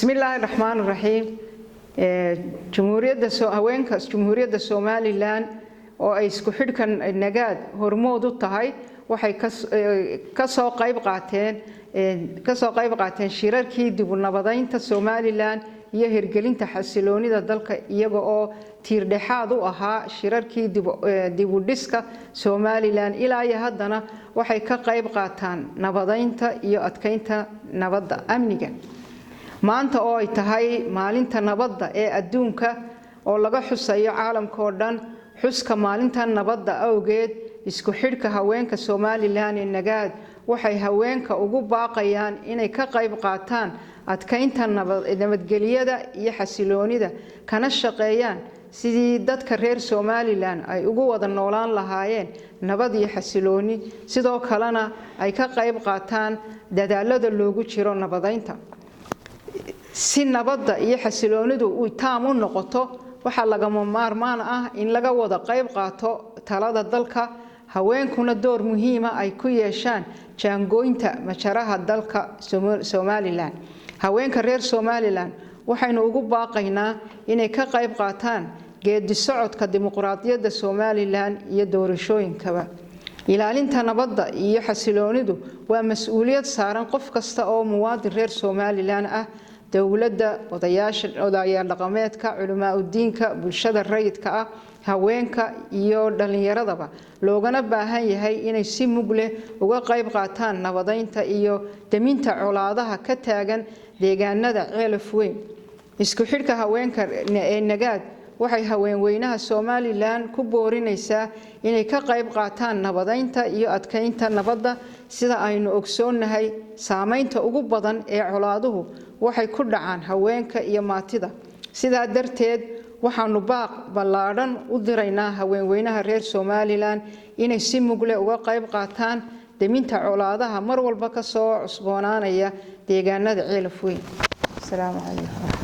Bismillaahi raxmaan raxiim. Jumhuuriyadda, haweenka Jumhuuriyadda Somaliland oo ay isku xidhkan Nagaad hormood u tahay waxay kasoo qayb qaateen shirarkii dib u nabadeynta Somaliland iyo hirgelinta xasiloonida dalka, iyaga oo tiirdhexaad u ahaa shirarkii dib u dhiska Somaliland. Ilaa iyo haddana waxay ka qayb qaataan nabadeynta iyo adkeynta nabadda, amniga. Maanta oo ay tahay Maalinta Nabadda ee Adduunka oo laga xusayo caalamka oo dhan, xuska maalinta nabadda awgeed, isku xidhka haweenka Somaliland ee Nagaad waxay haweenka ugu baaqayaan inay ka qayb qaataan adkeynta nabadgelyada iyo xasiloonida, kana shaqeeyaan sidii dadka reer Somaliland ay ugu wada noolaan lahaayeen nabad iyo xasilooni, sidoo kalena ay ka qayb qaataan dadaalada loogu jiro nabadeynta. Si nabadda iyo xasiloonidu uu taam u noqoto, waxaa lagama maarmaan ah in laga wada qayb qaato talada dalka, haweenkuna door muhiima ay ku yeeshaan jaangooynta majaraha dalka Somaliland. Haweenka reer Somaliland waxaynu ugu baaqaynaa inay ka qayb qaataan geedi socodka dimuqraadiyadda Somaliland iyo doorashooyinkaba. Ilaalinta nabadda iyo xasiloonidu waa mas-uuliyad saaran qof kasta oo muwaadin reer Somaliland ah: dowladda, odayaasha, odayaal dhaqameedka, culamaa udiinka, bulshada rayidka ah, haweenka iyo dhalinyaradaba, loogana baahan yahay inay si mug leh uga qayb qaataan nabadeynta iyo deminta colaadaha ka taagan deegaanada Ceelaf Weyn. Isku xidhka haweenka ee Nagaad waxay haweenweynaha Somaliland ku boorinaysaa inay ka qayb qaataan nabadeynta iyo adkeynta nabadda. Sida aynu ogsoonnahay, saameynta ugu badan ee colaaduhu waxay ku dhacaan haweenka iyo maatida. Sidaa darteed, waxaanu baaq ballaadhan u diraynaa haweenweynaha reer Somaliland inay si mugle uga qayb qaataan deminta colaadaha mar walba ka soo cusboonaanaya deegaanada Ceelaf Weyn. Asalaamu calaykum.